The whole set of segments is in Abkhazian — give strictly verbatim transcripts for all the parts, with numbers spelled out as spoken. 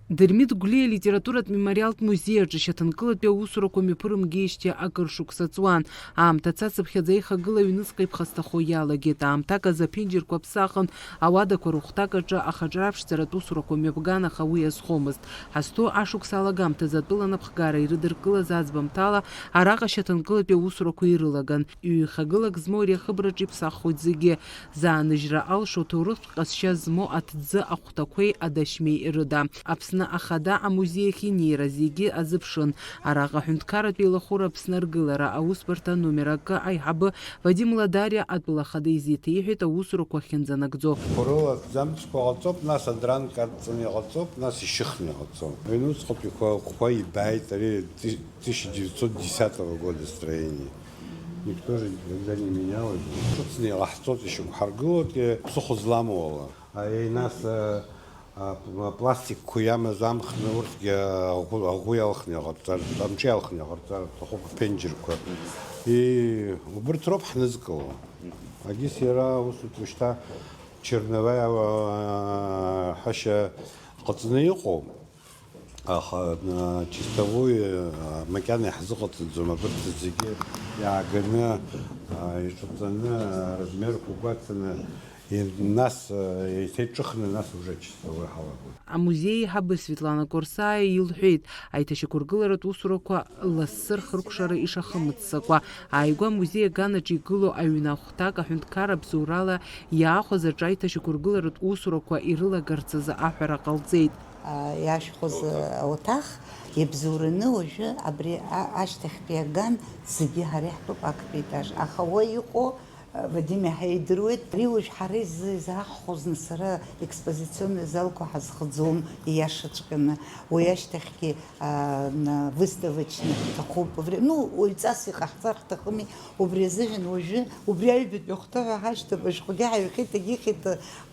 Дырмит Гәлиа алитературатә мемориалтә музеи аҿы шьаҭанкылатәи аусурақәа мҩаԥырымгеижьҭеи акыр шықәса ҵуан. Аамҭа цацыԥхьаӡа аихагыла аҩныҵҟа иԥхасҭахо иалагеит. Аамҭак азы аԥенџьырқәа аԥсахын, ауадақәа рыхәҭак аҿы ахаҿра аԥшӡаратә усурақәа мҩаԥган, аха уи азхомызт. Ҳазҭоу ашықәс алагамҭазы атәыла анапхгара ирыдыркылаз аӡбамҭала, араҟа шьаҭанкылатәи аусурақәа ирылаган. Ҩ-хагылак змоу ари ахыбраҿы иԥсаххоит зегьы. Зааныжьра алшо ҭоурыхтә ҟазшьа змоу аҭӡы ахәҭақәеи адашьмеи рыда. Аԥсны Ахада амузеи ахь инеира зегьы азыԥшын. Араҟа аҳәынҭқарратә еилахәыра Аԥсны аргылара аусбарҭа номер акы аиҳабы Вадим Ладариа атәыла ахада изеиҭеиҳәеит аусурақәа ахьынӡанагӡо. Хәарыла аҭӡамцқәа ҟаҵоуп, нас адранк арҵаны иҟаҵоуп, нас ишьыхны иҟаҵоуп. Аҩнуҵҟатәиқәа ӷәӷәа ибааит, ари тысяча девятьсот десятого года строение. Никто же никогда не менял его. Ҿыцны иҟаҳҵоит, ишьақәҳаргылоит, ԥсыхәа зламоу ала. Ари нас, а, а, пластикқәа иамаз амхны урҭгьы аӷәы-, аӷәы иалхны иҟарҵар, амҿы иалхны иҟарҵар аҭахуп, аԥенџьырқәа. И, убырҭ роуп ҳнызкыло. Агьыс иара усутәы шьҭа черновая, а, ҳәашьа ҟаҵаны иҟоуп. Аха, а, чистовой, а, макьана иаҳзыҟаҵаӡом абарҭ зегьы иааганы, а, иҿаҵаны, а, размерқәа гәаҵаны, и-, нас, а, еиҭа иҿыхны, нас уже чистовой ҳалагоит. Амузеи аиҳабы Светлана Корсаиа илҳәеит, аиҭашьақәыргыларатә усурақәа лассы рхыркәшара ишахымыццакуа. Ааигәа амузеи аганаҿ игылоу аҩны ахәҭак аҳәынҭқарра абзоурала иаахәаз аҿы аиҭашьақәыргыларатә усурақәа ирылагарц азы аҳәара ҟалҵеит. Иашәхәаз ауаҭах иабзоураны уажәы абри а-, ашьҭахьтәи аган зегьы ҳара иаҳтәуп актәи етаж. Аха уа иҟоу, а, Вадим иаҳа идыруеит. Ари уажә ҳара изы-, изаҳхәозны сара експозиционный залқәа ҳазхаӡом, ииашаҵәҟьаны. Уи ашьҭахьгьы, а, на-, выставочный ҳҭахуп. Вре-, ну, уаҩҵас иҟаҳҵар ҳҭахыми. Убри азыҳәан уажәы, убри аҩбатәи ахәҭа ҳәа ҳашьҭоуп, ашәҟәгьы ҳаҩхеит, агьихеит,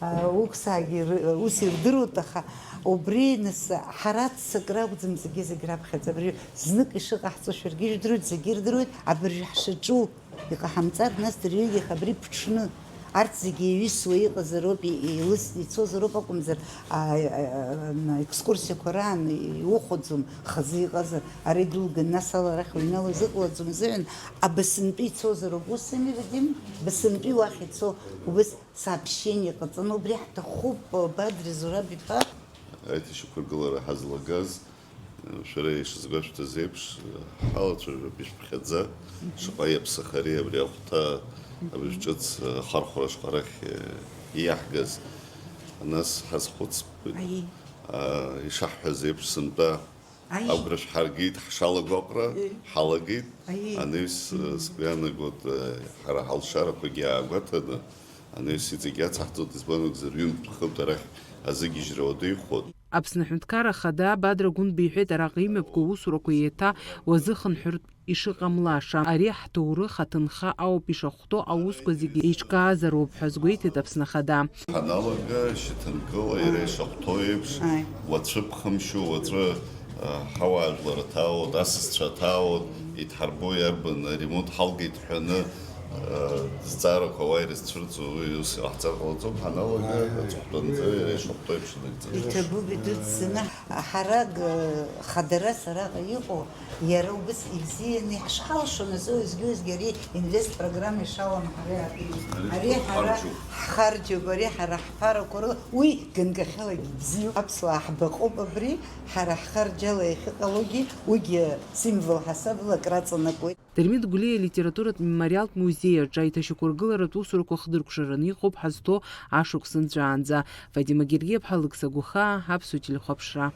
а, уқсаагьы ры-, ус ирдыруеит, аха убри нас ҳара ццакра акәӡам, зегьы-зегь раԥхьаӡа. Абри знык ишыҟаҳҵо шәаргьы ижәдыруеит, зегьы ирдыруеит, абыржәы ҳшаҿу иҟаҳамҵар, нас дырҩегьых абри ԥҽны, арҭ зегьы еиҩысуа иҟазароуп, и-, еилысны ицозароуп акәымзар, а, а, а, екскурсиақәа раан иухәаӡом, хазы иҟазар, ара идәылган, нас ала арахь уҩнала изыҟалаӡом азыҳәан, Абасынтәи ицозароуп, ус ами, Вадим? Басынтәи уахь ицо, убыс сообщение ҟаҵаны, убри ҳҭахуп, Бадра Зураб-иԥа. Аиҭашьақәыргылара ҳазлагаз, шәара ишазгәашәҭаз еиԥш, ҳалацәажәап ишԥхьаӡа, шаҟа иаԥсахари абри ахәҭа, абри ҿыц ахархәара шаҟа рахь иаҳгаз, нас ҳазхәыцп, Аиеи. а, ишаҳҳәаз еиԥш, сынтәа Аи. Агәра шәҳаргеит, ҳшалагәаҟра Аи. ҳалагеит. Аи. Анаҩс, э, сгәы иаанагоит, э, ҳара ҳалшарақәагьы аагәаҭаны, анаҩс иҵегь иацаҳҵоит, избан акәзар, ҩынтә-хынтә арахь азыгьежьра уадаҩхоит. Аԥсны Аҳәынҭқарра Ахада Бадра Гәынба иҳәеит, араҟа имҩаԥгоу аусурақәа еиҭа уазыхынҳәыртә ишыҟамлаша. Ари ҳҭоурых аҭынха ауп ишахәҭоу. Ҳҭоу аусқәа зегьы еиҿкаазароуп ҳәа азгәеиҭеит Аԥсны Ахада. Ҳаналага, шьаҭанкыла иара ишахәҭоу еиԥш, Ааи. уацәыԥхамшьо, уаҵәы, а, ҳауаажәлар аҭаауеит, асасцәа аҭаауеит, идҳарбо иарбан аремонт ҳалгеит ҳәаны, а, зҵаарақәа ауаа ирызцәырҵуа, уи ус иҟаҳҵар ҟалаӡом, ҳаналага, аҵыхәтәанӡа иара ишахәҭоу еиԥш инагӡаны. Иҭабуп идуӡӡаны, ҳарак, хадара сараҟа иҟоу, Иара убыс ибзианы иаҳшҳалшо, нас уеизгьы-уеизгьы ари инвест программа ишалам ҳара иаҳтәуп. Ари ҳара ҳхарџьуп, ари ҳара ҳԥарақәа рыла, уи ганкахьалагьы ибзиоуп. Аԥсуаа ҳбаҟоуп абри, ҳара ҳхарџьала иахьыҟалогьы, уигьы символ ҳасабла акраҵанакуеит. Дырмит Гәлиа алитературатә мемориалтә музеи аҿы аиҭашьақәыргыларатә усурақәа хдыркәшараны иҟоуп ҳазҭоу ашықәс нҵәаанӡа. Фатима Гергиаԥҳа, Алықьса Гәыхаа, Аԥсуа телехәаԥшра.